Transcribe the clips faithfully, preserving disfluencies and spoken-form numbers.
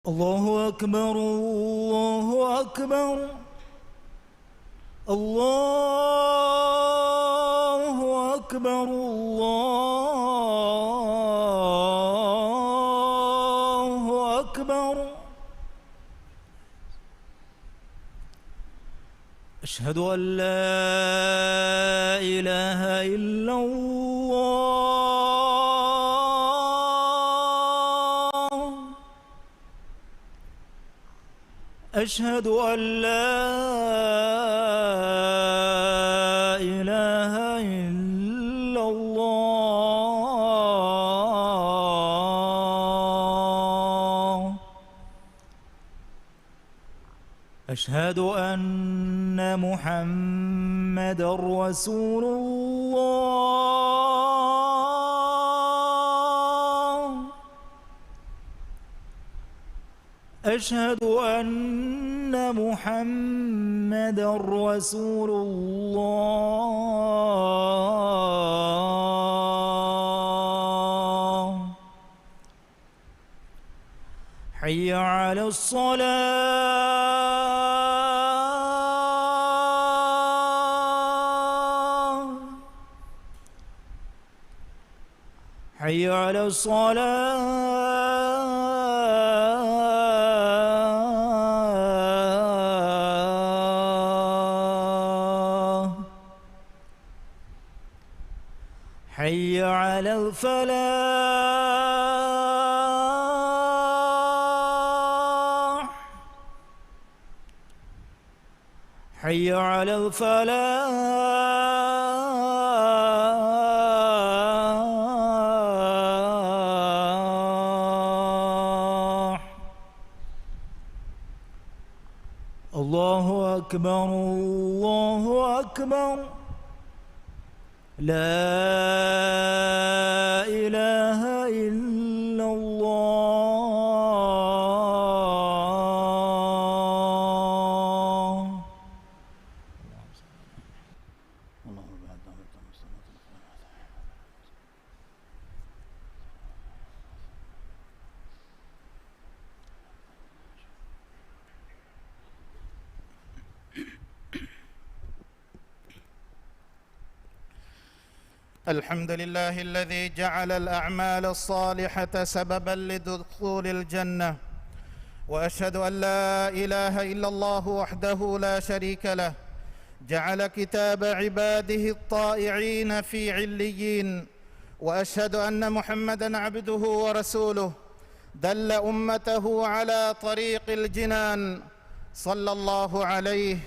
الله أكبر، الله أكبر، الله أكبر، الله أكبر. أشهد أن لا إله إلا الله. أشهد أن لا إله إلا الله. أشهد أن محمدا رسول الله. أشهد أن محمدا رسول الله. حي على الصلاة. حي على الصلاة. حي على الفلاح. حي على الفلاح. الله أكبر، الله أكبر. لا إله إلا الله. الحمد لله الذي جعل الأعمال الصالحة سببا لدخول الجنة، وأشهد أن لا إله إلا الله وحده لا شريك له، جعل كتاب عباده الطائعين في عليين، وأشهد أن محمدا عبده ورسوله، دل أمته على طريق الجنان، صلى الله عليه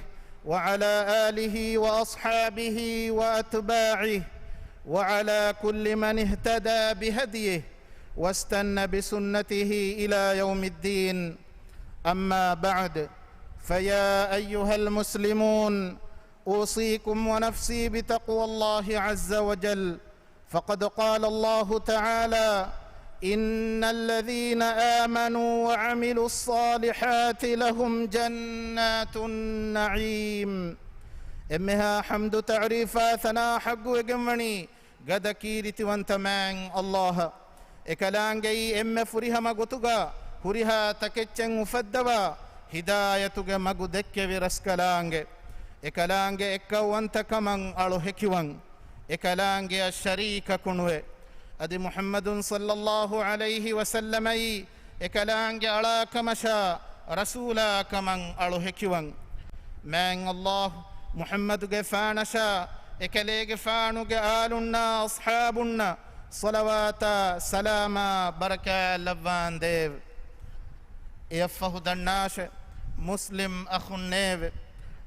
وعلى آله وأصحابه وأتباعه وعلى كل من اهتدى بهديه واستن بسنته إلى يوم الدين. أما بعد، فيا أيها المسلمون، أوصيكم ونفسي بتقوى الله عز وجل، فقد قال الله تعالى: إن الذين آمنوا وعملوا الصالحات لهم جنات النعيم. އެންމެހާ ޙަމްދު ތަޢުރީފާ ސަނާ ޙައްޤުވެގެންވަނީ ގަދަ ކީރިތިވަންތަ މާތް ﷲ އަށް. އެކަލާނގެއީ އެންމެ ފުރިހަމަ ގޮތުގަ ހުރިހާ ތަކެއްޗެއް އުފައްދަވާ، ހިދާޔަތުގެ މަގު ދެއްކެވި ރަސްކަލާނގެ. އެކަލާނގެ އެއްކައުވަންތަކަމަށް އަޅު ހެކިވަން. އެކަލާނގެއަށް ޝަރީކަކު ނުވެ. އަދި މުޙައްމަދު ޞައްލައްލާހު ޢަލައިހި ވަސައްލަމައީ އެކަލާނގެ އަޅާކަމަށާ ރަސޫލާކަމަށް އަޅު ހެކިވަން. މާތް ﷲ މުޙައްމަދުގެފާނަށާ އެކަލޭގެފާނުގެ އާލުންނާ އަޞްޙާބުންނަށް ޞަލަވާތާ ސަލާމާ ބަރަކާތް ލައްވާނދޭވެ. އެއަށްފަހު ދަންނާށެ، މުސްލިމް އަޚުންނޭވެ!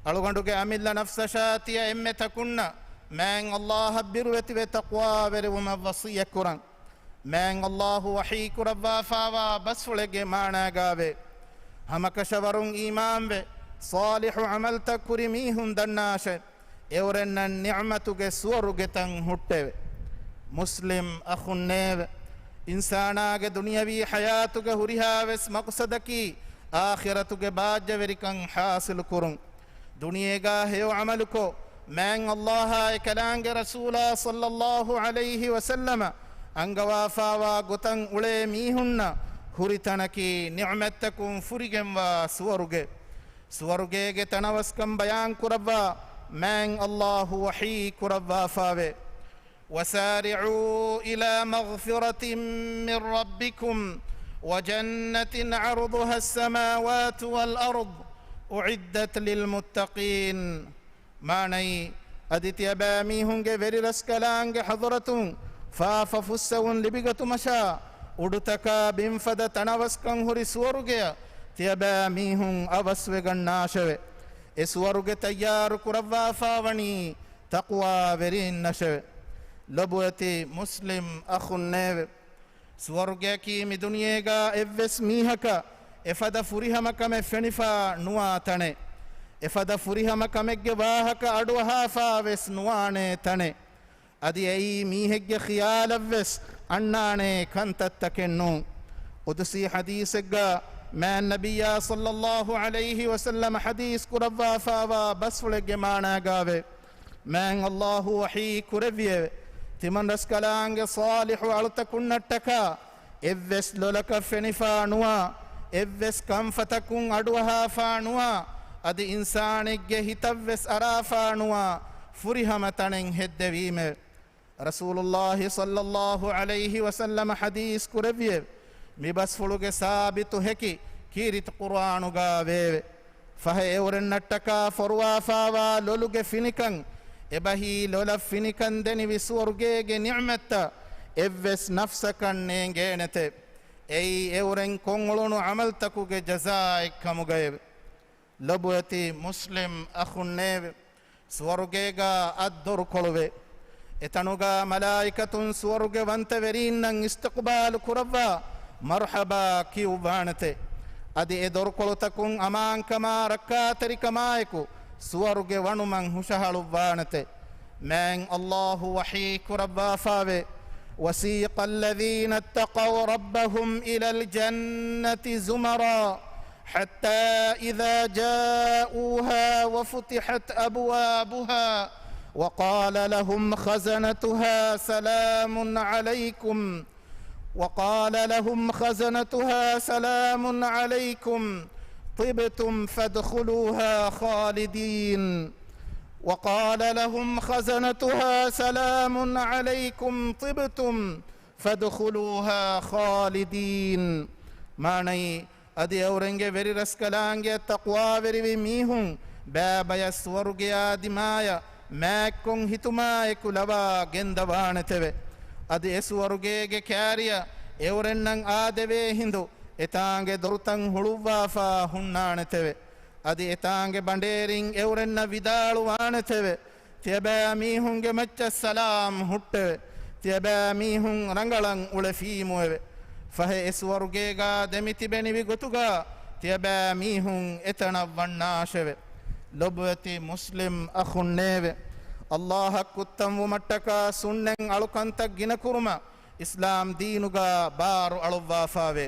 އަޅުގަނޑުގެ އަމިއްލަ ނަފްސަށާ ތިޔަ އެންމެ ތަކުންނަށް މާތް ﷲ އަށް ބިރުވެތިވެ ތަޤްވާވެރިވުމަށް ވަޞިއްޔަތްކުރަން. މާތް ﷲ ވަޙީކުރައްވާފާވާ ބަސްފުޅެއްގެ މާނާގާވޭ. ހަމަކަށަވަރުން އީމާންވެ، ޞާލިޙު ޢަމަލްތައް ކުރި މީހުން ދަންނާށެ، އެއުރެންނަށް ނިޢުމަތުގެ ސުވަރުގެތަން ހުއްޓެވެ. މުސްލިމް އަޚުންނޭވެ! އިންސާނާގެ ދުނިޔަވީ ޙަޔާތުގެ ހުރިހާވެސް މަޤްޞަދަކީ އާޚިރަތުގެ ބާއްޖަވެރިކަން ޙާޞިލުކުރުން. ދުނިޔޭގާ ހެޔޮ ޢަމަލުކޮށް، މާތް ﷲ އާ އެކަލާނގެ ރަސޫލާ ޞައްލައްލާހު ޢަލައިހި ވަސައްލަމަ އަންގަވާފާވާ ގޮތަށް އުޅޭ މީހުންނަށް ހުރި ތަނަކީ ނިޢުމަތްތަކުން ފުރިގެންވާ ސުވަރުގެ. ސުވަރުގޭގެ ތަނަވަސްކަން ބަޔާން ކުރައްވާ މާތް ﷲ ވަޙީ ކުރައްވާފާވޭ. وسارعوا إلى مغفرة من ربكم وجنة عرضها السماوات والأرض أعدت للمتقين. މާނައީ، އަދި ތިޔަބައިމީހުންގެ ވެރިރަސްކަލާނގެ ޙަޟްރަތުން ފާފަ ފުއްސެވުން ލިބިގަތުމަށާ، އުޑުތަކާ ބިންފަދަ ތަނަވަސްކަން ހުރި ސުވަރުގެއަށް ތިޔަބައިމީހުން އަވަސްވެގަންނާށެވެ. އެ ސުވަރުގެ ތައްޔާރު ކުރައްވާފާވަނީ ތަޤްވާވެރީންނަށެވެ. ލޮބުވެތި މުސްލިމް އަޚުންނޭވެ! ސުވަރުގެއަކީ މި ދުނިޔޭގާ އެއްވެސް މީހަކަށް އެފަދަ ފުރިހަމަކަމެއް ފެނިފާ ނުވާ ތަނެއް. އެފަދަ ފުރިހަމަކަމެއްގެ ވާހަކަ އަޑުއަހާފާވެސް ނުވާނޭ ތަނެއް. އަދި އެއީ މީހެއްގެ ޚިޔާލަށްވެސް އަންނާނޭ ކަންތައްތަކެއް ނޫން. ޤުދުސީ ޙަދީޘެއްގާ މާތް ނަބިއްޔާ ޞައްލައްލާހު ޢަލައިހި ވަސައްލަމަ ޙަދީޘް ކުރައްވާފާވާ ބަސްފުޅެއްގެ މާނާގާވޭ، މާތް ﷲ ވަޙީ ކުރެއްވިއެވެ. ތިމަންރަސްކަލާނގެ ޞާލިޙު އަޅުތަކުންނަށްޓަކާ އެއްވެސް ލޮލަކަށް ފެނިފާ ނުވާ، އެއްވެސް ކަންފަތަކުން އަޑުއަހާފާ ނުވާ، އަދި އިންސާނެއްގެ ހިތަށްވެސް އަރާފާ ނުވާ ފުރިހަމަ ތަނެއް ހެއްދެވީމެވެ. ރަސޫލުﷲ ޞައްލައްލާހު ޢަލައިހި ވަސައްލަމަ ޙަދީޘް ކުރެއްވިއެވެ. މި ބަސްފުޅުގެ ސާބިތު ހެކި ކީރިތި ޤުރްއާނުގާ ވެއެވެ. ފަހެ އެއުރެންނަށްޓަކާ ފޮރުވާފާވާ ލޮލުގެ ފިނިކަން، އެބަހީ ލޮލަށް ފިނިކަން ދެނިވި ސުވަރުގޭގެ ނިޢުމަތްތައް އެއްވެސް ނަފްސަކަށް ނޭނގޭނެތެވެ. އެއީ އެއުރެން ކޮށްއުޅުނު ޢަމަލުތަކުގެ ޖަޒާއެއް ކަމުގައެވެ. ލޮބުވެތި މުސްލިމް އަޚުންނޭވެ! ސުވަރުގޭގާ އަށް ދޮރުކޮޅުވޭ. އެތަނުގާ މަލާއިކަތުން ސުވަރުގެ ވަންތަވެރީންނަށް އިސްތިޤްބާލު ކުރައްވާ، މަރްޙަބާ ކިޔުއްވާނެތެ. އަދި އެ ދޮރުކޮޅުތަކުން އަމާންކަމާ ރައްކާތެރިކަމާއެކު ސުވަރުގެ ވަނުމަށް ހުށަހަޅުއްވާނެތެ. މާތް ﷲ ވަޙީ ކުރައްވާފާވޭ، وسيق الذين اتقوا ربهم إلى الجنة زمرا حتى إذا جاءوها وفتحت أبوابها وقال لهم خزنتها سلام عليكم، وقال لهم خزنتها سلام عليكم طبتم فادخلوها خالدين. وقال لهم خزنتها سلام عليكم طبتم فادخلوها خالدين. މާނައީ، އަދި އެއުރެންގެ ވެރިރަސްކަލާނގެ ތަޤްވާވެރިވި މީހުން ބައިބަޔަށް ސުވަރުގެޔާ ދިމާޔަށް މާތްކޮން ހިތުމާއެކު ލަވާ ގެންދަވާނެތެވެ. އަދި އެ ސުވަރުގޭގެ ކާރިޔަށް އެއުރެންނަށް އާދެވޭ ހިނދު އެތާނގެ ދޮރުތައް ހުޅުއްވާފާ ހުންނާނެތެވެ. އަދި އެތާނގެ ބަނޑޭރިން އެއުރެންނަށް ވިދާޅުވާނެތެވެ. ތިޔަބައިމީހުންގެ މައްޗަށް ސަލާމް ހުއްޓެވެ. ތިޔަބައިމީހުން ރަނގަޅަށް އުޅެފީމުއެވެ. ފަހެ އެ ސުވަރުގޭގާ ދެމިތިބެނިވި ގޮތުގާ ތިޔަބައިމީހުން އެތަނަށް ވަންނާށެވެ. ލޮބުވެތި މުސްލިމް އަޚުންނޭވެ! ﷲ އަށް ކުއްތަންވުމަށްޓަކާ ސުންނަތް އަޅުކަންތައް ގިނަކުރުމަށް އިސްލާމް ދީނުގާ ބާރު އަޅުއްވާފާވޭ.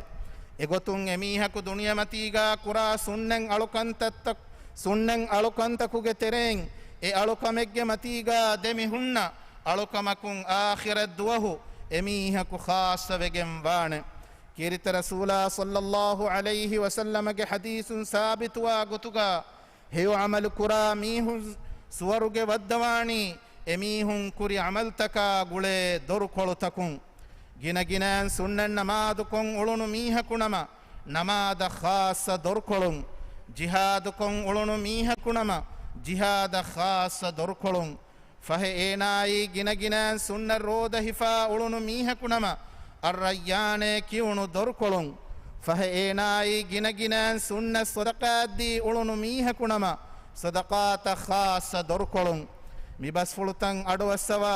އެގޮތުން އެމީހަކު ދުނިޔެމަތީގާ ކުރާ ސުންނަތް އަޅުކަންތައްތައް، ސުންނަތް އަޅުކަންތަކުގެ ތެރެއިން އެ އަޅުކަމެއްގެ މަތީގާ ދެމި ހުންނަ އަޅުކަމަކުން އާޚިރަތް ދުވަހު އެމީހަކު ޚާއްޞަވެގެން ވާނެ. ކީރިތި ރަސޫލާ ޞައްލައްލާހު ޢަލައިހި ވަސައްލަމަގެ ޙަދީޘުން ސާބިތުވާ ގޮތުގާ، ހެޔޮ ޢަމަލު ކުރާ މީހުން ސުވަރުގެ ވައްދަވާނީ އެމީހުން ކުރި ޢަމަލުތަކާ ގުޅޭ ދޮރުކޮޅުތަކުން. ގިނަގިނައިން ސުންނަތް ނަމާދުކޮށް އުޅުނު މީހަކު ނަމަ، ނަމާދަށް ޚާއްޞަ ދޮރުކޮޅުން. ޖިހާދުކޮށް އުޅުނު މީހަކު ނަމަ، ޖިހާދަށް ޚާއްޞަ ދޮރުކޮޅުން. ފަހެ އޭނާއީ ގިނަގިނައިން ސުންނަތް ރޯދަ ހިފާ އުޅުނު މީހަކު ނަމަ، އައްރައްޔާނޭ ކިޔުނު ދޮރުކޮޅުން. ފަހެ އޭނާއީ ގިނަގިނައިން ސުންނަތް ޞަދަޤާތްދީ އުޅުނު މީހަކު ނަމަ، ޞަދަޤާތަށް ޚާއްޞަ ދޮރުކޮޅުން. މި ބަސްފުޅުތައް އަޑުއައްސަވާ،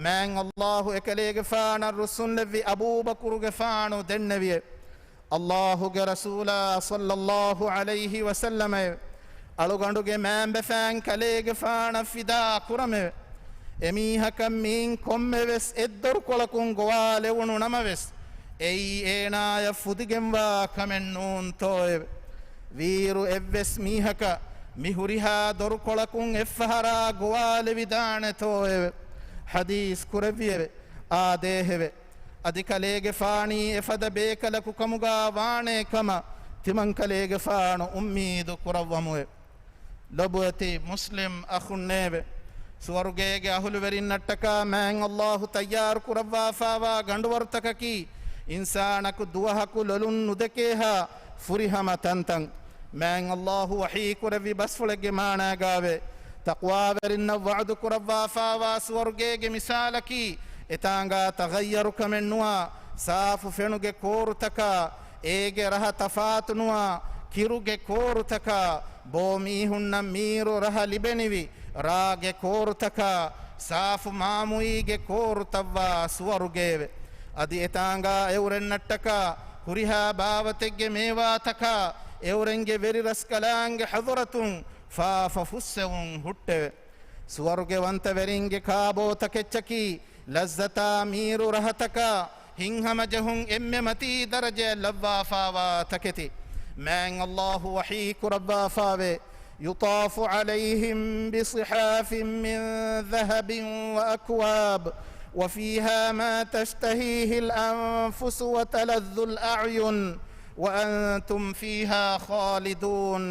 މާތް ﷲ އެކަލޭގެފާނަށް ރުއްސުންލެއްވި އަބޫބަކުރުގެފާނު ދެންނެވިއެވެ. ﷲ ގެ ރަސޫލާ ޞައްލައްލާހު ޢަލައިހި ވަސައްލަމައެވެ. އަޅުގަނޑުގެ މައިންބަފައިން ކަލޭގެފާނަށް ފިދާ ކުރަމެވެ. އެމީހަކަށް މިއިން ކޮންމެވެސް އެއްދޮރުކޮޅަކުން ގޮވާލެވުނު ނަމަވެސް، އެއީ އޭނާޔަށް ފުދިގެންވާ ކަމެއް ނޫންތޯއެވެ. ވީއިރު އެއްވެސް މީހަކަށް މި ހުރިހާ ދޮރުކޮޅަކުން އެއްފަހަރާ ގޮވާލެވިދާނެތޯއެވެ. ޙަދީޘް ކުރެއްވިއެވެ. އާދޭހެވެ. އަދި ކަލޭގެފާނީ އެފަދަ ބޭކަލަކު ކަމުގާ ވާނޭ ކަމަށް ތިމަންކަލޭގެފާނު އުއްމީދު ކުރައްވަމުވެ. ލޮބުވެތި މުސްލިމް އަޚުންނޭވެ! ސުވަރުގޭގެ އަހުލުވެރިންނަށްޓަކާ މާތް ﷲ ތައްޔާރު ކުރައްވާފާވާ ގަނޑުވަރުތަކަކީ، އިންސާނަކު ދުވަހަކު ލޮލުން ނުދެކޭހާ ފުރިހަމަ ތަންތަން. މާތް ﷲ ވަޙީ ކުރެއްވި ބަސްފުޅެއްގެ މާނާގާވޭ، ތަޤްވާވެރިންނަށް ވަޢުދު ކުރައްވާފާވާ ސުވަރުގޭގެ މިސާލަކީ، އެތާނގާ ތަޣައްޔަރުކަމެއްނުވާ، ސާފު ފެނުގެ ކޯރުތަކާ، އޭގެ ރަހަ ތަފާތުނުވާ، ކިރުގެ ކޯރުތަކާ، ބޯ މީހުންނަށް މީރު ރަހަ ލިބެނިވި، ރާގެ ކޯރުތަކާ، ސާފު މާމުއީގެ ކޯރުތައްވާ ސުވަރުގޭވެ. އަދި އެތާނގާ އެއުރެންނަށްޓަކާ، ހުރިހާ ބާވަތެއްގެ މޭވާތަކާ، އެއުރެންގެ ވެރި ރަސްކަލާނގެ ޙަޟުރަތުން ފާފަ ފުއްސެވުން ހުއްޓެވެ. ސުވަރުގެވަންތަވެރިންގެ ކާބޯ ތަކެއްޗަކީ، ލައްޒަތާ މީރު ރަހަތަކާ، ހިތްހަމަޖެހުން އެންމެ މަތީ ދަރަޖަޔަށް ލައްވާފާވާ ތަކެތި. މާތް ﷲ ވަޙީ ކުރައްވާފާވޭ، يطاف عليهم بصحاف من ذهب وأكواب وفيها ما تشتهيه الأنفس وتلذ الأعين وأنتم فيها خالدون.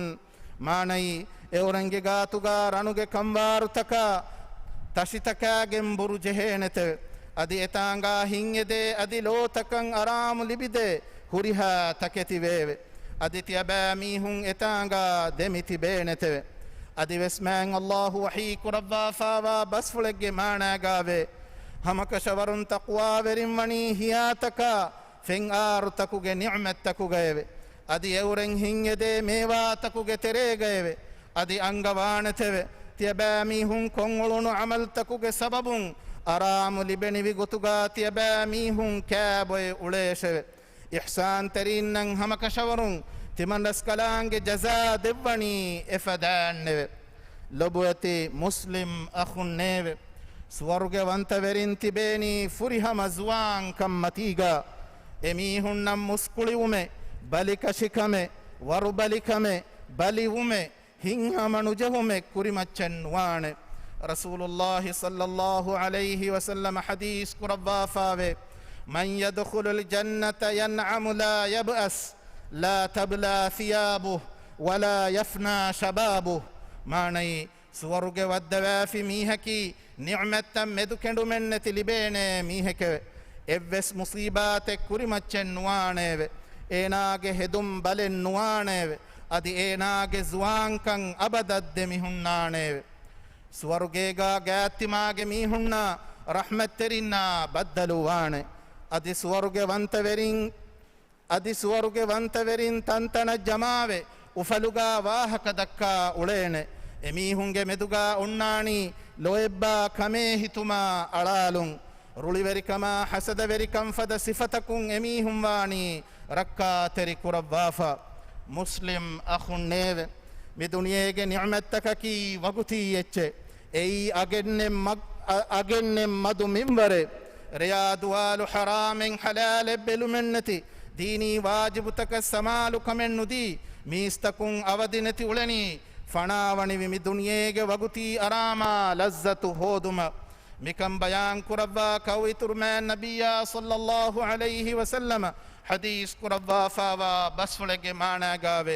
މާނައީ، އެއުރެންގެ ގާތުގާ ރަނުގެ ކަންވާރުތަކާ، ތަށިތަކާގެން ބުރު ޖެހޭނެތެވެ. އަދި އެތާނގާ ހިތްއެދޭ އަދި ލޯތަކަށް އަރާމު ލިބިދޭ ހުރިހާ ތަކެތި ވެއެވެ. އަދި ތިޔަބައިމީހުން އެތާނގާ ދެމި ތިބޭނެތެވެ. އަދިވެސް މާތް ﷲ ވަޙީ ކުރައްވާފާވާ ބަސްފުޅެއްގެ މާނާގާވޭ، ހަމަކަށަވަރުން ތަޤްވާވެރިން ވަނީ ހިޔާތަކާ، ފެންއާރުތަކުގެ ނިޢުމަތްތަކުގައެވެ. އަދި އެއުރެން ހިތްއެދޭ މޭވާތަކުގެ ތެރޭގައެވެ. އަދި އަންގަވާނެތެވެ. ތިޔަބައިމީހުން ކޮށްއުޅުނު ޢަމަލްތަކުގެ ސަބަބުން އަރާމު ލިބެނިވި ގޮތުގާ ތިޔަބައިމީހުން ކާބޮއެ އުޅޭށެވެ. އިޙްސާންތެރީންނަށް ހަމަކަށަވަރުން ތިމަންރަސްކަލާނގެ ޖަޒާ ދެއްވަނީ އެފަދައިންނެވެ. ލޮބުވެތި މުސްލިމް އަޚުންނޭވެ! ސުވަރުގެވަންތަވެރިން ތިބޭނީ ފުރިހަމަ ޒުވާންކަން މަތީގާ. އެމީހުންނަށް މުސްކުޅިވުމެއް، ބަލިކަށިކަމެއް، ވަރުބަލިކަމެއް، ބަލިވުމެއް، ހިތްހަމަނުޖެހުމެއް ކުރިމައްޗެއް ނުވާނެ. ރަސޫލުﷲ ޞައްލަﷲ ޢަލައިހި ވަސައްލަމަ ޙަދީޘް ކުރައްވާފާވޭ، من يدخل الجنة ينعم لا يبأس، لا تبلى ثيابه، ولا يفنى شبابه. މާނައީ، ސުވަރުގެ ވައްދަވާފި މީހަކީ، ނިޢުމަތްތައް މެދުކެނޑުމެއްނެތި ލިބޭނޭ މީހެކެވެ. އެއްވެސް މުޞީބާތެއް ކުރިމައްޗެއް ނުވާނެއެވެ. އޭނާގެ ހެދުން ބަލެއް ނުވާނެއެވެ. އަދި އޭނާގެ ޒުވާންކަން އަބަދަށް ދެމިހުންނާނެއެވެ. ސުވަރުގޭގާ ގާތްތިމާގެ މީހުންނާ ރަޙްމަތްތެރިންނާ ބައްދަލުވާނެ. އަދި ސުވަރުގެ ވަންތަވެރިން އަދި ސުވަރުގެ ވަންތަވެރިން ތަންތަނަށް ޖަމާވެ، އުފަލުގާ ވާހަކަ ދައްކާ އުޅޭނެ. އެމީހުންގެ މެދުގާ އޮންނާނީ ލޯތްބާ ކަމޭ ހިތުމާ އަޅާލުން. ރުޅިވެރިކަމާ ހަސަދަވެރިކަން ފަދަ ސިފަތަކުން އެމީހުން ވާނީ ރައްކާތެރި ކުރައްވާފަ. މުސްލިމް އަޚުންނޭވެ! މި ދުނިޔޭގެ ނިޢުމަތްތަކަކީ ވަގުތީ އެއްޗެއް. އެއީ އަގެއްނެތް މަ-، އަ-، އަގެއްނެތް މަދު މިންވަރެއް. ރެޔާ ދުވާލު ޙަރާމެއް ޙަލާލެއް ބެލުމެއްނެތި، ދީނީ ވާޖިބުތަކަށް ސަމާލުކަމެއް ނުދީ، މީސްތަކުން އަވަދިނެތި އުޅެނީ، ފަނާވަނިވި މި ދުނިޔޭގެ ވަގުތީ އަރާމާ ލައްޒަތު ހޯދުމަށް. މިކަން ބަޔާން ކުރައްވާ ކައު އިތުރުމާ ނަބިއްޔާ ޞައްލަﷲ ޢަލައިހި ވަސައްލަމަ ޙަދީޘް ކުރައްވާފާވާ ބަސްފުޅެއްގެ މާނާގާވޭ.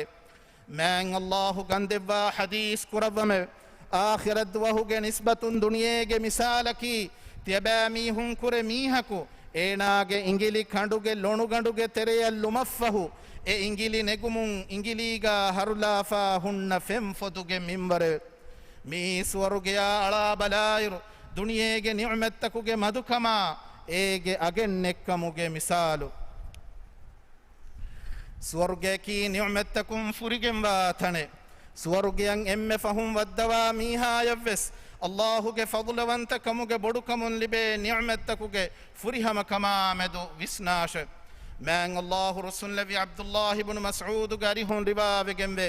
މާތް ﷲ ގަންދެއްވާ ޙަދީޘް ކުރައްވަމެވެ. އާޚިރަތް ދުވަހުގެ ނިސްބަތުން ދުނިޔޭގެ މިސާލަކީ، ތިޔަބައިމީހުން ކުރެ މީހަކު އޭނާގެ އިނގިލި ކަނޑުގެ ލޮނުގަނޑުގެ ތެރެޔަށް ލުމަށްފަހު، އެ އިނގިލި ނެގުމުން އިނގިލީގާ ހަރުލާފާ ހުންނަ ފެން ފޮދުގެ މިންވަރެވެ. މިއީ ސުވަރުގެޔާ އަޅާ ބަލާއިރު، ދުނިޔޭގެ ނިޢުމަތްތަކުގެ މަދުކަމާ، އޭގެ އަގެއްނެތްކަމުގެ މިސާލު. ސުވަރުގެއަކީ ނިޢުމަތްތަކުން ފުރިގެންވާ ތަނެއް. ސުވަރުގެއަށް އެންމެ ފަހުން ވައްދަވާ މީހާޔަށްވެސް، ﷲ ގެ ފަޟުލުވަންތަކަމުގެ ބޮޑުކަމުން ލިބޭ ނިޢުމަތްތަކުގެ ފުރިހަމަކަމާމެދު ވިސްނާށެވެ. މާތް ﷲ ރުއްސުންލެއްވި ޢަބްދުﷲ ބުނު މަސްޢޫދުގެ އަރިހުން ރިވާވެގެންވޭ،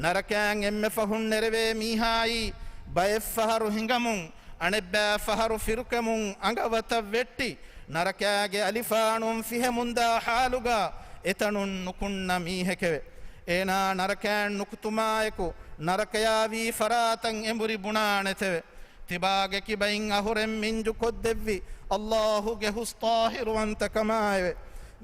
ނަރަކައިން އެންމެ ފަހުން ނެރެވޭ މީހާއީ، ބައެއްފަހަރު ހިނގަމުން، އަނެއްބައިފަހަރު ފިރުކަމުން އަނގަވަތަށް ވެއްޓި، ނަރަކައިގެ އަލިފާނުން ފިހެމުންދާ ޙާލުގާ އެތަނުން ނުކުންނަ މީހެކެވެ. އޭނާ ނަރަކައިން ނުކުތުމާއެކު، ނަރަކަޔާވީ ފަރާތަށް އެނބުރި ބުނާނެތެވެ. ތިބާގެ ކިބައިން އަހުރެން މިންޖު ކޮށްދެއްވި އައްލާހުގެ ހުސް ޠާހިރުވަންތަކަމާއެވެ.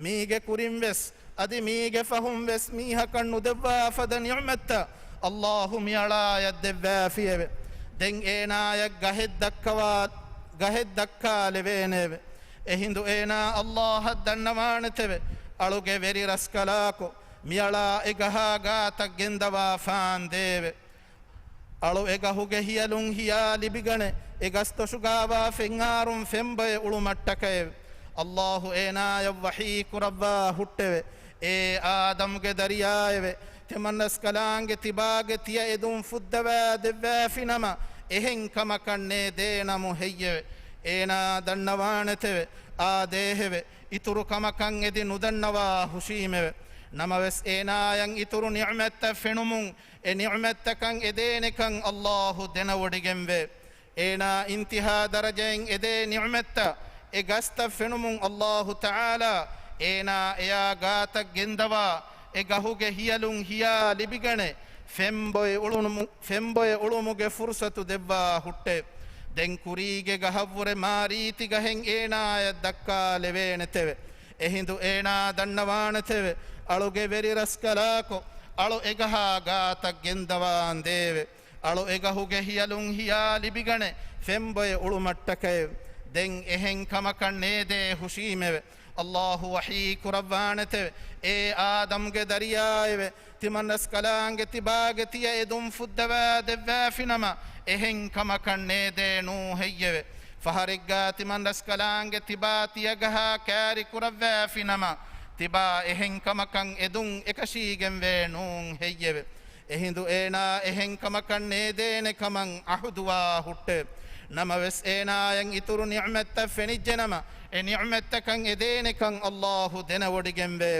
މީގެ ކުރިން ވެސް އަދި މީގެ ފަހުން ވެސް މީހަކަށް ނުދެއްވާ ފަދަ ނިޢުމަތްތައް އައްލާހު މިއަޅާޔަށް ދެއްވާފިއެވެ. ދެން އޭނާޔަށް ގަހެއް ދައްކަވާ، ގަހެއް ދައްކާލެވޭނެއެވެ. އެހިނދު އޭނާ އައްލާހަށް ދަންނަވާނެތެވެ. އަޅުގެ ވެރި ރަސްކަލާކޮ، މިއަޅާ އެ ގަހާ ގާތަށް ގެންދަވާފާނދޭވެ. އަޅު އެ ގަހުގެ ހިޔަލުން ހިޔާ ލިބިގަނެ، އެ ގަސްދޮށުގާވާ ފެންއާރުން ފެންބޮއެ އުޅުމަށްޓަކައެވެ. އައްލާހު އޭނާޔަށް ވަޙީ ކުރައްވާ ހުއްޓެވެ. އޭ އާދަމުގެ ދަރިޔާއެވެ. ތިމަންރަސްކަލާނގެ ތިބާގެ ތިޔަ އެދުން ފުއްދަވާ ދެއްވާފިނަމަ، އެހެން ކަމަކަށް ނޭދޭނަމު ހެއްޔެވެ؟ އޭނާ ދަންނަވާނެތެވެ. އާދޭހެވެ. އިތުރު ކަމަކަށް އެދި ނުދަންނަވާ ހުށީމެވެ. ނަމަވެސް އޭނާޔަށް އިތުރު ނިޢުމަތްތައް ފެނުމުން، އެ ނިޢުމަތްތަކަށް އެދޭނެކަން އައްލާހު ދެނެވޮޑިގެންވޭ. އޭނާ އިންތިހާ ދަރަޖައިން އެދޭ ނިޢުމަތްތައް، އެ ގަސްތައް ފެނުމުން އައްލާހު ތަޢާލާ އޭނާ އެޔާ ގާތަށް ގެންދަވާ، އެ ގަހުގެ ހިޔަލުން ހިޔާ ލިބިގަނެ، ފެންބޮއެ އުޅުނުމު-، ފެންބޮއެ އުޅުމުގެ ފުރުޞަތު ދެއްވާ ހުއްޓެ. ދެން ކުރީގެ ގަހަށްވުރެ މާރީތި ގަހެއް އޭނާޔަށް ދައްކާލެވޭނެތެވެ. އެހިނދު އޭނާ ދަންނަވާނެތެވެ. އަޅުގެ ވެރި ރަސްކަލާކޮ، އަޅު އެގަހާ ގާތަށް ގެންދަވާނދޭވެ. އަޅު އެގަހުގެ ހިޔަލުން ހިޔާ ލިބިގަނެ، ފެންބޮއެ އުޅުމަށްޓަކައެވެ. ދެން އެހެން ކަމަކަށް ނޭދޭ ހުށީމެވެ. އައްލާހު ވަޙީ ކުރައްވާނެތެވެ. އޭ އާދަމުގެ ދަރިޔާއެވެ. ތިމަންރަސްކަލާނގެ ތިބާގެ ތިޔަ އެދުން ފުއްދަވާ ދެއްވާފިނަމަ، އެހެން ކަމަކަށް ނޭދޭ ނޫހެއްޔެވެ؟ ފަހަރެއްގާ ތިމަންރަސްކަލާނގެ ތިބާ ތިޔަގަހާ ކާރި ކުރައްވާފިނަމަ، ތިބާ އެހެން ކަމަކަށް އެދުން އެކަށީގެންވޭ ނޫން ހެއްޔެވެ؟ އެހިނދު އޭނާ އެހެން ކަމަކަށް ނޭދޭނެ ކަމަށް އަހުދުވާ ހުއްޓެ. ނަމަވެސް އޭނާޔަށް އިތުރު ނިޢުމަތްތައް ފެނިއްޖެނަމަ، އެ ނިޢުމަތްތަކަށް އެދޭނެކަން އައްލާހު ދެނެވޮޑިގެންވޭ.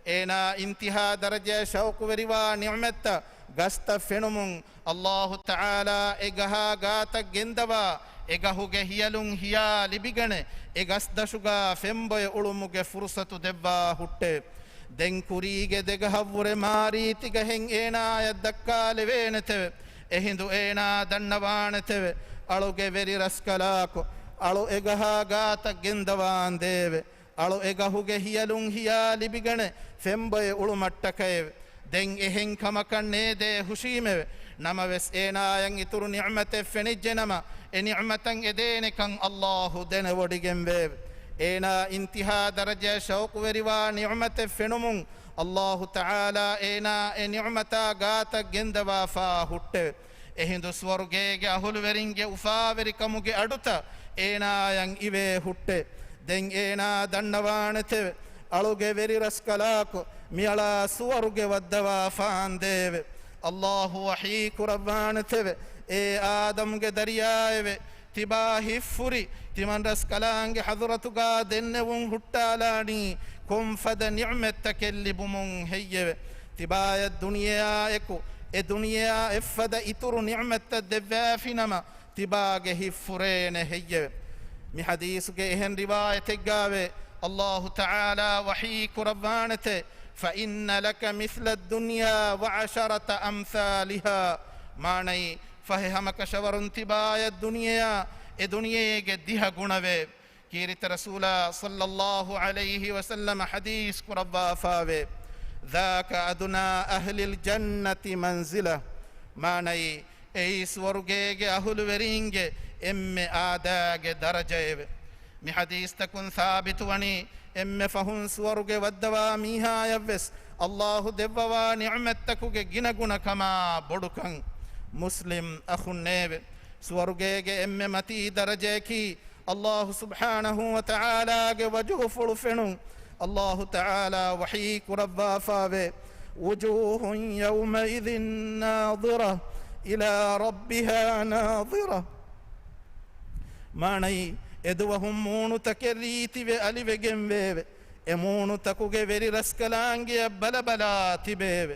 އޭނާ އިންތިހާ ދަރަޖައަށް ޝައުޤުވެރިވާ ނިޢުމަތްތައް ގަސްތައް ފެނުމުން، އައްލާހު ތަޢާލާ އެ ގަހާ ގާތަށް ގެންދަވާ، އެ ގަހުގެ ހިޔަލުން ހިޔާ ލިބިގަނެ، އެ ގަސްދަށުގާ ފެންބޮއެ އުޅުމުގެ ފުރުޞަތު ދެއްވާ ހުއްޓެ. ދެން ކުރީގެ ދެގަހަށްވުރެ މާރީތި ގަހެއް އޭނާޔަށް ދައްކާލެވޭނެތެވެ. އެހިނދު އޭނާ ދަންނަވާނެތެވެ. އަޅުގެ ވެރި ރަސްކަލާކޮ، އަޅު އެގަހާ ގާތަށް ގެންދަވާނދޭވެ. އަޅު އެގަހުގެ ހިޔަލުން ހިޔާ ލިބިގަނެ، ފެންބޮއެ އުޅުމަށްޓަކައެވެ. ދެން އެހެން ކަމަކަށް ނޭދޭ ހުށީމެވެ. ނަމަވެސް އޭނާޔަށް އިތުރު ނިޢުމަތެއް ފެނިއްޖެނަމަ، އެ ނިޢުމަތަށް އެދޭނެކަން އައްލާހު ދެނެވޮޑިގެންވެއެވެ. އޭނާ އިންތިހާ ދަރަޖައަށް ޝައުޤުވެރިވާ ނިޢުމަތެއް ފެނުމުން، އައްލާހު ތަޢާލާ އޭނާ އެ ނިޢުމަތާ ގާތަށް ގެންދަވާފާ ހުއްޓެވެ. އެހިނދު ސުވަރުގޭގެ އަހުލުވެރިންގެ އުފާވެރިކަމުގެ އަޑުތައް އޭނާޔަށް އިވޭ ހުއްޓެ. ދެން އޭނާ ދަންނަވާނެތެވެ. އަޅުގެ ވެރި ރަސްކަލާކޮ، މިއަޅާ ސުވަރުގެ ވައްދަވާފާނދޭވެ. އައްލާހު ވަޙީ ކުރައްވާނެތެވެ. އޭ އާދަމުގެ ދަރިޔާއެވެ. ތިބާ ހިތްފުރި، ތިމަންރަސްކަލާނގެ ޙަޟުރަތުގާ ދެންނެވުން ހުއްޓާލާނީ ކޮންފަދަ ނިޢުމަތްތަކެއް ލިބުމުން ހެއްޔެވެ؟ ތިބާޔަށް ދުނިޔެއާއެކު، އެ ދުނިޔެއާ އެއްފަދަ އިތުރު ނިޢުމަތްތައް ދެއްވާފިނަމަ، ތިބާގެ ހިތްފުރޭނެ ހެއްޔެވެ؟ މި ޙަދީޘުގެ އެހެން ރިވާޔަތެއްގާވޭ، އައްލާހު ތަޢާލާ ވަޙީ ކުރައްވާނެތެ، فإن لك مثل الدنيا وعشرة أمثالها. މާނައީ، ފަހެ ހަމަކަށަވަރުން ތިބާޔަށް ދުނިޔެއާ އެ ދުނިޔޭގެ ދިހަ ގުނަވޭ. ކީރިތި ރަސޫލާ ޞައްލައްލާހު ޢަލައިހި ވަސައްލަމަ ޙަދީޘް ކުރައްވާފާވޭ، ذاك أدنى أهل الجنة منزلة. މާނައީ، އެއީ ސުވަރުގޭގެ އަހުލުވެރީންގެ އެންމެ އާދައިގެ ދަރަޖައެވެ. މި ޙަދީޘްތަކުން ސާބިތުވަނީ، އެންމެ ފަހުން ސުވަރުގެ ވައްދަވާ މީހާޔަށްވެސް އައްލާހު ދެއްވަވާ ނިޢުމަތްތަކުގެ ގިނަގުނަކަމާ ބޮޑުކަން. މުސްލިމް އަޚުންނޭވެ! ސުވަރުގޭގެ އެންމެ މަތީ ދަރަޖަޔަކީ، އައްލާހު ސުބްޙާނަހޫ ވަތަޢާލާގެ ވަޖުހުފުޅު ފެނުން. އައްލާހު ތަޢާލާ ވަޙީ ކުރައްވާފާވޭ، وجوه يومئذ ناضرة إلى ربها ناظرة. މާނައީ، އެދުވަހު މޫނުތަކެއް ރީތިވެ އަލިވެގެންވެއެވެ. އެ މޫނުތަކުގެ ވެރި ރަސްކަލާނގެއަށް ބަލަބަލާ ތިބެއެވެ.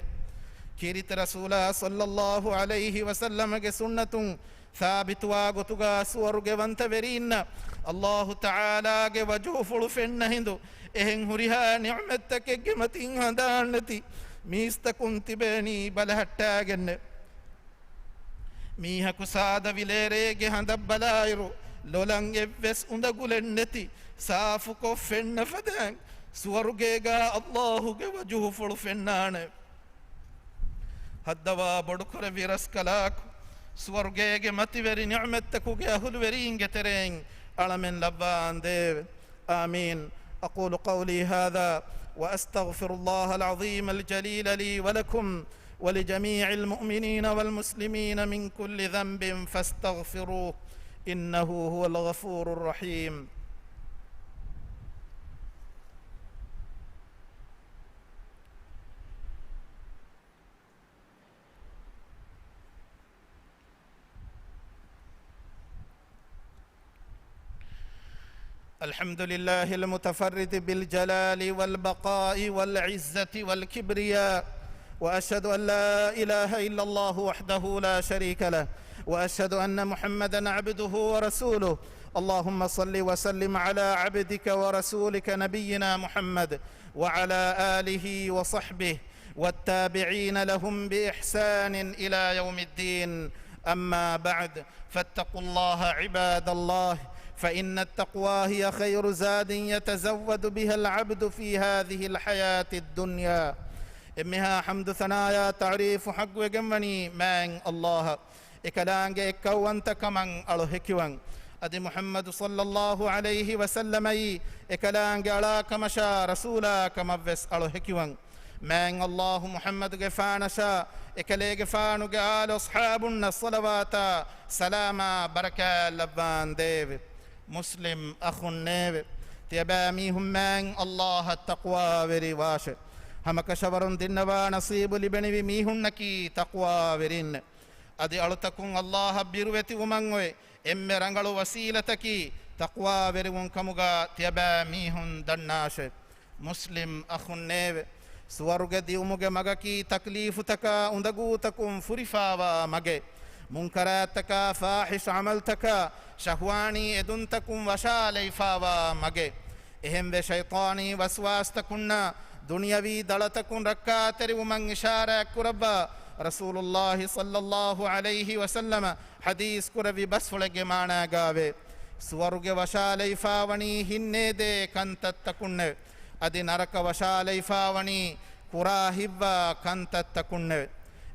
ކީރިތި ރަސޫލާ ޞައްލައްލާހު ޢަލައިހި ވަސައްލަމަގެ ސުންނަތުން ސާބިތުވާ ގޮތުގާ ސުވަރުގެވަންތަވެރީންނަށް އައްލާހު ތަޢާލާގެ ވަޖުހުފުޅު ފެންނަ ހިނދު، އެހެން ހުރިހާ ނިޢުމަތްތަކެއްގެ މަތިން ހަނދާންނެތި މީސްތަކުން ތިބޭނީ ބަލަހައްޓާގެންނެ. މީހަކު ސާދަ ވިލޭރޭގެ ހަނދަށް ބަލާއިރު، ލޮލަށް އެއްވެސް އުނދަގުލެއް ނެތި، ސާފުކޮށް ފެންނަ ފަދައިން، ސުވަރުގޭގާ އައްލާހުގެ ވަޖުހުފުޅު ފެންނާނެ. ހައްދަވާ ބޮޑުކުރެއްވި ރަސްކަލާކު، ސުވަރުގޭގެ މަތިވެރި ނިޢުމަތްތަކުގެ އަހުލުވެރީންގެ ތެރެއިން އަޅަމެން ލައްވާނދޭވެ. آمين. أقول قولي هذا وأستغفر الله العظيم الجليل لي ولكم ولجميع المؤمنين والمسلمين من كل ذنب فاستغفروه إنه هو الغفور الرحيم. الحمد لله المتفرد بالجلال والبقاء والعزة والكبرياء، وأشهد أن لا إله إلا الله وحده لا شريك له، وأشهد أن محمدا عبده ورسوله. اللهم صل وسلم على عبدك ورسولك نبينا محمد وعلى آله وصحبه والتابعين لهم بإحسان إلى يوم الدين. أما بعد، فاتقوا الله عباد الله، فإن التقوى هي خير زاد يتزود بها العبد في هذه الحياة الدنيا. އެންމެހާ ޙަމްދު ސަނާޔާ ތަޢުރީފު ޙައްޤުވެގެންވަނީ މާތް އައްލާހަށް. އެކަލާނގެ އެއްކައުވަންތަކަމަށް އަޅު ހެކިވަން. އަދި މުޙައްމަދު ޞައްލައްލާހު ޢަލައިހި ވަސައްލަމައީ އެކަލާނގެ އަޅާކަމަށާ ރަސޫލާކަމަށްވެސް އަޅު ހެކިވަން. މާތް އައްލާހު މުޙައްމަދުގެފާނަށާ އެކަލޭގެފާނުގެ އާލު އަޞްޙާބުންނަށް ޞަލަވާތާ ސަލާމާ ބަރަކާތް ލައްވާންދޭވެ. މުސްލިމް އަޚުންނޭވެ! ތިޔަބައިމީހުން މާތް އައްލާހަށް ތަޤްވާވެރިވާށެ! ހަމަކަށަވަރުން ދިންނަވާ ނަޞީބު ލިބެނިވި މީހުންނަކީ ތަޤްވާވެރީންނެ. އަދި އަޅުތަކުން އައްލާހަށް ބިރުވެތިވުމަށް އޮތް އެންމެ ރަނގަޅު ވަސީލަތަކީ ތަޤްވާވެރިވުން ކަމުގަ ތިޔަބައިމީހުން ދަންނާށެ. މުސްލިމް އަޚުންނޭވެ! ސުވަރުގެ ދިއުމުގެ މަގަކީ ތަކްލީފުތަކާ އުނދަގޫތަކުން ފުރިފާވާ މަގެއް. މުންކަރާތްތަކާ ފާޙިޝް ޢަމަލްތަކާ ޝަހްވާނީ އެދުންތަކުން ވަށާލައިފާވާ މަގެއް. އެހެންވެ، ޝައިޠާނީ ވަސްވާސްތަކުންނާ ދުނިޔަވީ ދަޅަތަކުން ރައްކާތެރިވުމަށް އިޝާރާތްކުރައްވާ ރަސޫލުއްލާހި ޞައްލައްލާހު ޢަލައިހި ވަސައްލަމަ ޙަދީޘް ކުރެއްވި ބަސްފުޅެއްގެ މާނާގާވޭ، ސުވަރުގެ ވަށާލައިފާވަނީ ހިތްނޭދޭ ކަންތައްތަކުންނެވެ. އަދި ނަރަކަ ވަށާލައިފާވަނީ ކުރާ ހިތްވާ ކަންތައްތަކުންނެވެ.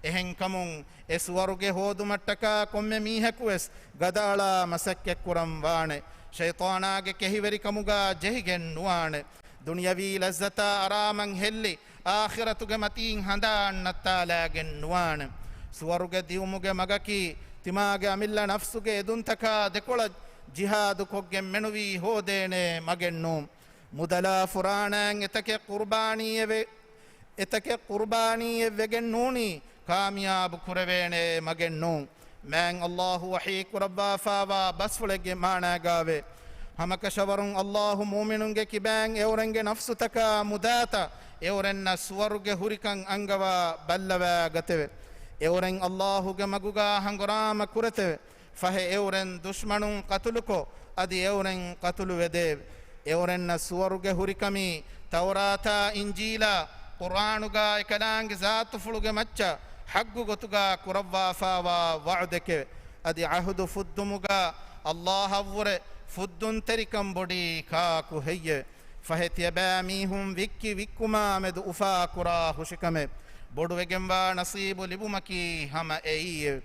އެހެންކަމުން، އެ ސުވަރުގެ ހޯދުމަށްޓަކާ ކޮންމެ މީހަކުވެސް ގަދައަޅާ މަސައްކަތްކުރަން ވާނެ. ޝައިޠާނާގެ ކެހިވެރިކަމުގާ ޖެހިގެން ނުވާނެ. ދުނިޔަވީ ލައްޒަތާ އަރާމަން ހެއްލި، އާޚިރަތުގެ މަތީން ހަނދާން ނައްތާލާގެން ނުވާނެ. ސުވަރުގެ ދިއުމުގެ މަގަކީ، ތިމާގެ އަމިއްލަ ނަފްސުގެ އެދުންތަކާ ދެކޮޅަށް ޖިހާދުކޮށްގެން މެނުވީ ހޯދޭނޭ މަގެއް ނޫން. މުދަލާ ފުރާނައަށް އެތަކެއް ޤުރުބާނީއެވެ. އެތަކެއް ޤުރުބާނީއެއް ވެގެން ނޫނީ، ކާމިޔާބު ކުރެވޭނޭ މަގެއް ނޫން. މާތް އައްލާހު ވަޙީ ކުރައްވާފާވާ ބަސްފުޅެއްގެ މާނާގާވޭ، ހަމަކަށަވަރުން އައްލާހު މުއުމިނުންގެ ކިބައިން އެއުރެންގެ ނަފްސުތަކާ މުދާތައް އެއުރެންނަށް ސުވަރުގެ ހުރިކަން އަންގަވާ ބައްލަވާ ގަތެވެ. އެއުރެން އައްލާހުގެ މަގުގާ ހަނގުރާމަ ކުރެތެވެ. ފަހެ އެއުރެން ދުޝްމަނުން ޤަތުލުކޮށް، އަދި އެއުރެން ޤަތުލުވެދޭވެ. އެއުރެންނަށް ސުވަރުގެ ހުރިކަމީ، ތައުރާތާ އިންޖީލާ ޤުރްއާނުގާ އެކަލާނގެ ޒާތުފުޅުގެ މައްޗަށް ޙައްޤު ގޮތުގާ ކުރައްވާފާވާ ވަޢުދެކެވެ. އަދި ޢަހުދު ފުއްދުމުގާ އައްލާހަށްވުރެ ފުއްދުންތެރިކަން ބޮޑީ ކާކު ހެއްޔެވެ؟ ފަހެ ތިޔަބައިމީހުން ވިއްކި ވިއްކުމާ މެދު އުފާކުރާ ހުށިކަމެއް. ބޮޑުވެގެންވާ ނަސީބު ލިބުމަކީ ހަމަ އެއީއެވެ.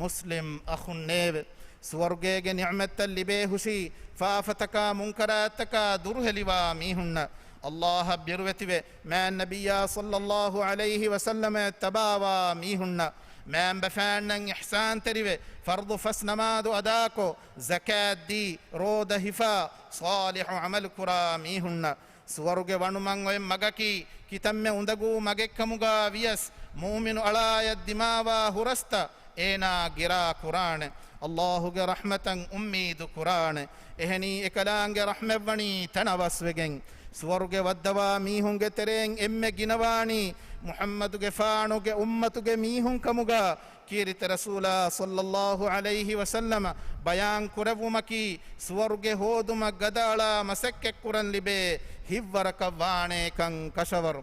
މުސްލިމް އަޚުންނޭވެ! ސުވަރުގޭގެ ނިޢުމަތްތައް ލިބޭ ހުށީ، ފާފަތަކާ މުންކަރާތްތަކާ ދުރުހެލިވާ މީހުންނަށް، އައްލާހަށް ބިރުވެތިވެ، މާތް ނަބިއްޔާ ޞައްލައްލާހު ޢަލައިހި ވަސައްލަމައަށް ތަބާވާ މީހުންނަށް، މާތްބަފައިންނަށް އިޙްސާންތެރިވެ، ފަރްޟު ފަސް ނަމާދު އަދާކޮށް، ޒަކާތްދީ، ރޯދަ ހިފާ، ޞާލިޙު ޢަމަލު ކުރާ މީހުންނަށް، ސުވަރުގެ ވަނުމަށް އޮތް މަގަކީ، ކިތަންމެ އުނދަގޫ މަގެއްކަމުގާ ވިޔަސް، މުއުމިނު އަޅާޔަށް ދިމާވާ ހުރަސްތައް އޭނާ ގިރާ ކުރާނެ. އައްލާހުގެ ރަޙްމަތަށް އުއްމީދު ކުރާނެ. އެހެނީ، އެކަލާނގެ ރަޙްމަތްވަނީ ތަނަވަސްވެގެން، ސުވަރުގެ ވައްދަވާ މީހުންގެ ތެރެއިން އެންމެ ގިނަވާނީ، މުޙައްމަދުގެފާނުގެ އުއްމަތުގެ މީހުން ކަމުގާ، ކީރިތި ރަސޫލާ ޞައްލައްލާހު ޢަލައިހި ވަސައްލަމަ ބަޔާން ކުރެއްވުމަކީ، ސުވަރުގެ ހޯދުމަށް ގަދައަޅާ މަސައްކަތްކުރަން ލިބޭ ހިތްވަރަކަށް ވާނޭކަން ކަށަވަރު.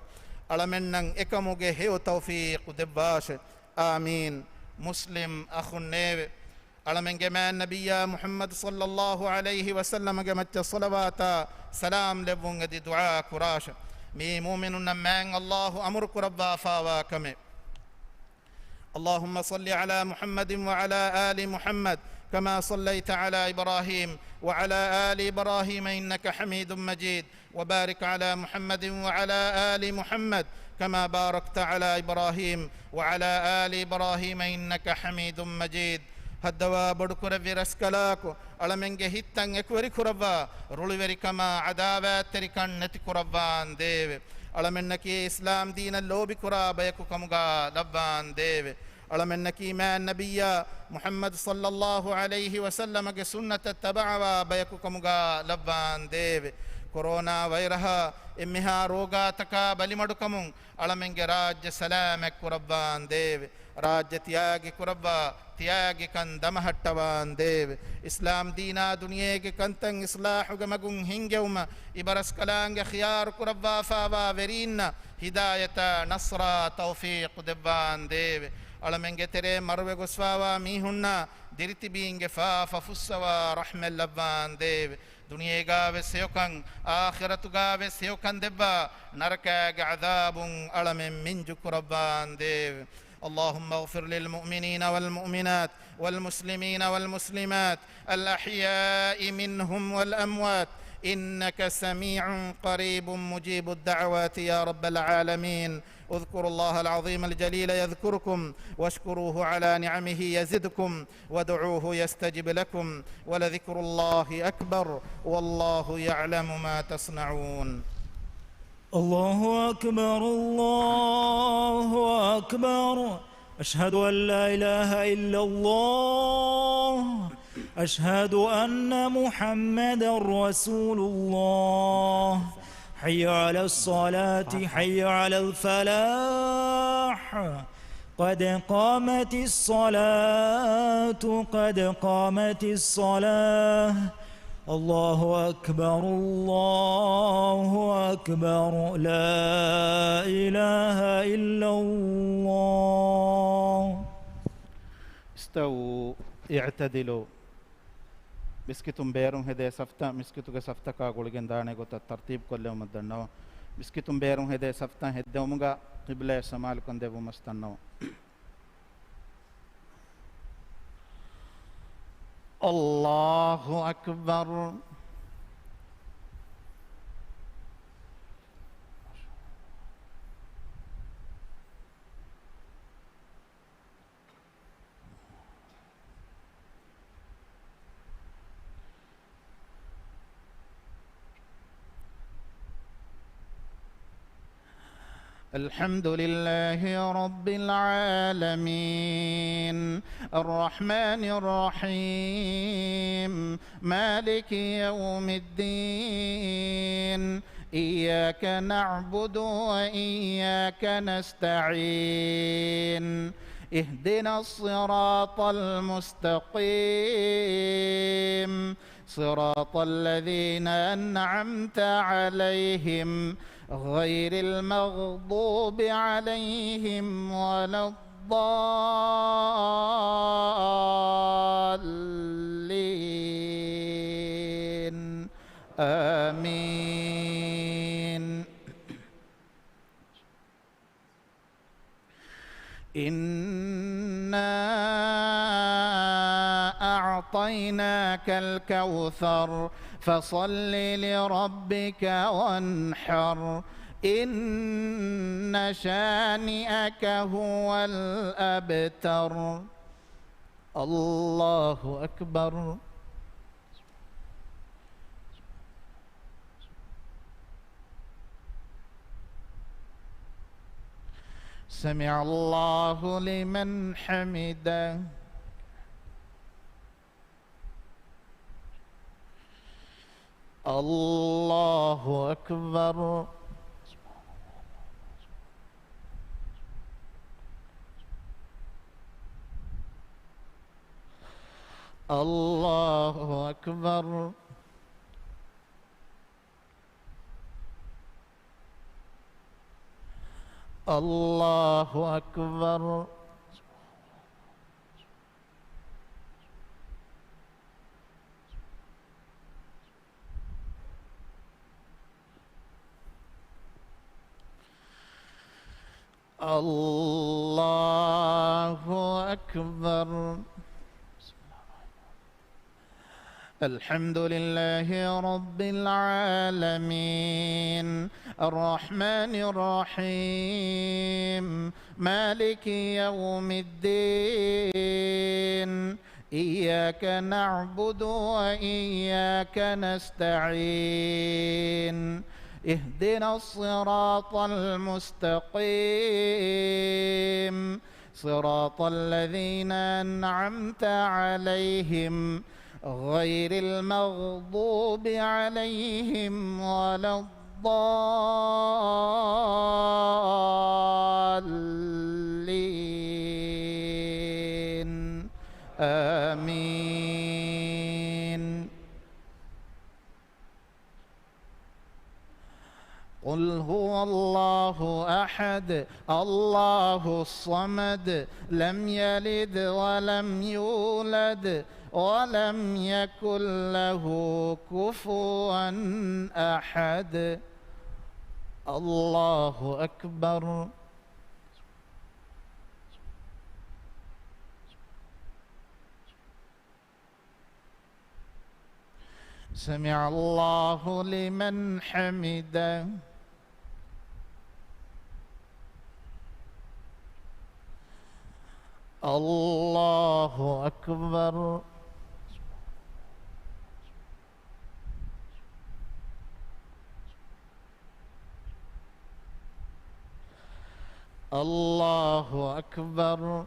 އަޅަމެންނަށް އެކަމުގެ ހެޔޮ ތައުފީޤު ދެއްވާށެ. އާމީން. މުސްލިމް އަޚުންނޭވެ! އަޅަމެންގެ މާތް ނަބިއްޔާ މުޙައްމަދު ޞައްލައްލާހު ޢަލައިހި ވަސައްލަމަގެ މައްޗަށް ޞަލަވާތާ ސަލާމް ލެއްވުން އެދި ދުޢާ ކުރާށެ. މިއީ މުއުމިނުންނަށް މާތް ﷲ އަމުރު ކުރައްވާފާވާ ކަމެއް. اللهم صل على محمد وعلى آل محمد كما صليت على إبراهيم وعلى آل إبراهيم إنك حميد مجيد. وبارك على محمد وعلى آل محمد كما باركت على إبراهيم وعلى آل إبراهيم إنك حميد مجيد. ހައްދަވާ ބޮޑުކުރެއްވި ރަސްކަލާކޮ، އަޅަމެންގެ ހިތްތައް އެކުވެރި ކުރައްވާ، ރުޅިވެރިކަމާ ޢަދާވާތްތެރިކަން ނެތި ކުރައްވާނދޭވެ. އަޅަމެންނަކީ އިސްލާމް ދީނަށް ލޯބިކުރާ ބަޔަކު ކަމުގާ ލައްވާނދޭވެ. އަޅަމެންނަކީ މާތް ނަބިއްޔާ މުޙައްމަދު ޞައްލައްލާހު ޢަލައިހި ވަސައްލަމަގެ ސުންނަތަށް ތަބަޢަވާ ބަޔަކު ކަމުގާ ލައްވާނދޭވެ. ކޮރޯނާ ވައިރަހާ އެންމެހާ ރޯގާތަކާ ބަލިމަޑުކަމުން އަޅަމެންގެ ރާއްޖެ ސަލާމަތް ކުރައްވާނދޭވެ. ރާއްޖެ ތިޔާގި ކުރައްވާ، ތިޔާގި ކަން ދަމަހައްޓަވާނދޭވެ. އިސްލާމް ދީނާ ދުނިޔޭގެ ކަންތައް އިޞްލާޙުގެ މަގުން ހިންގެވުމަށް އިބަރަސްކަލާނގެ ޚިޔާރު ކުރައްވާފާވާ ވެރީންނަށް ހިދާޔަތާ ނަޞްރާ ތައުފީޤު ދެއްވާނދޭވެ. އަޅަމެންގެ ތެރޭ މަރުވެ ގޮސްފާވާ މީހުންނާ ދިރިތިބީންގެ ފާފަ ފުއްސަވާ ރަޙްމަތް ލައްވާނދޭވެ. ދުނިޔޭގާވެސް ހެޔޮކަން، އާޚިރަތުގާވެސް ހެޔޮކަން ދެއްވާ، ނަރަކާގެ ޢަޛާބުން އަޅަމެން މިންޖު ކުރައްވާނދޭވެ. اللهم اغفر للمؤمنين والمؤمنات والمسلمين والمسلمات الأحياء منهم والأموات إنك سميع قريب مجيب الدعوات يا رب العالمين. اذكروا الله العظيم الجليل يذكركم واشكروه على نعمه يزدكم وادعوه يستجب لكم ولذكر الله أكبر والله يعلم ما تصنعون. الله أكبر، الله أكبر. أشهد أن لا إله إلا الله. أشهد أن محمدا رسول الله. حي على الصلاة، حي على الفلاح. قد قامت الصلاة، قد قامت الصلاة. الله أكبر، الله أكبر. لا إله إلا الله. استووا، اعتدلوا. މިސްކިތުން ބޭރުން ހެދޭ ސަފްތައް މިސްކިތުގެ ސަފްތަކާ ގުޅިގެން ދާނެ ގޮތަށް ތަރްތީބު ކޮށްލެވުމަށް ދަންނަވަން. މިސްކިތުން ބޭރުން ހެދޭ ސަފްތައް ހެއްދެވުމުގަ ޤިބްލަޔަށް ސަމާލުކަން ދެއްވުމަށް ދަންނަވަން. الله أكبر. الحمد لله رب العالمين، الرحمن الرحيم، مالك يوم الدين، إياك نعبد وإياك نستعين، اهدنا الصراط المستقيم، صراط الذين أنعمت عليهم غير المغضوب عليهم ولا الضالين. آمين. إنا أعطيناك الكوثر، فصل لربك وانحر، إن شانئك هو الأبتر. الله أكبر. سمع الله لمن حمده. الله أكبر. الله أكبر. الله أكبر. الله أكبر. الحمد لله رب العالمين. الرحمن الرحيم. مالك يوم الدين. إياك نعبد وإياك نستعين. اهدنا الصراط المستقيم. صراط الذين أنعمت عليهم غير المغضوب عليهم ولا الضالين. آمين. قل هو الله أحد، الله الصمد، لم يلد ولم يولد، ولم يكن له كفوا أحد. الله أكبر. سمع الله لمن حمده. الله أكبر. الله أكبر.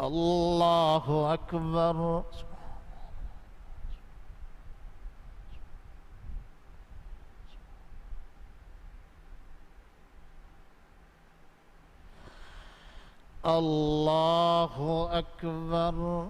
الله أكبر. الله أكبر.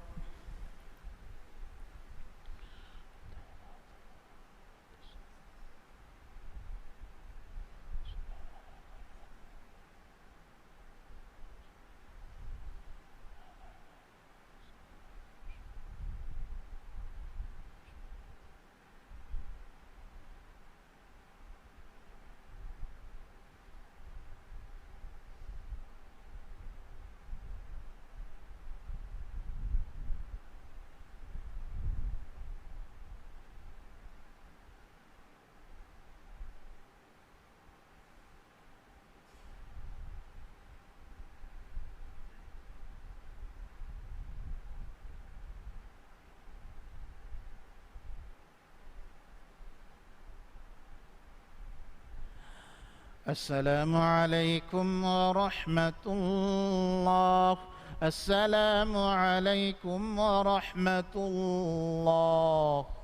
السلام عليكم ورحمة الله. السلام عليكم ورحمة الله.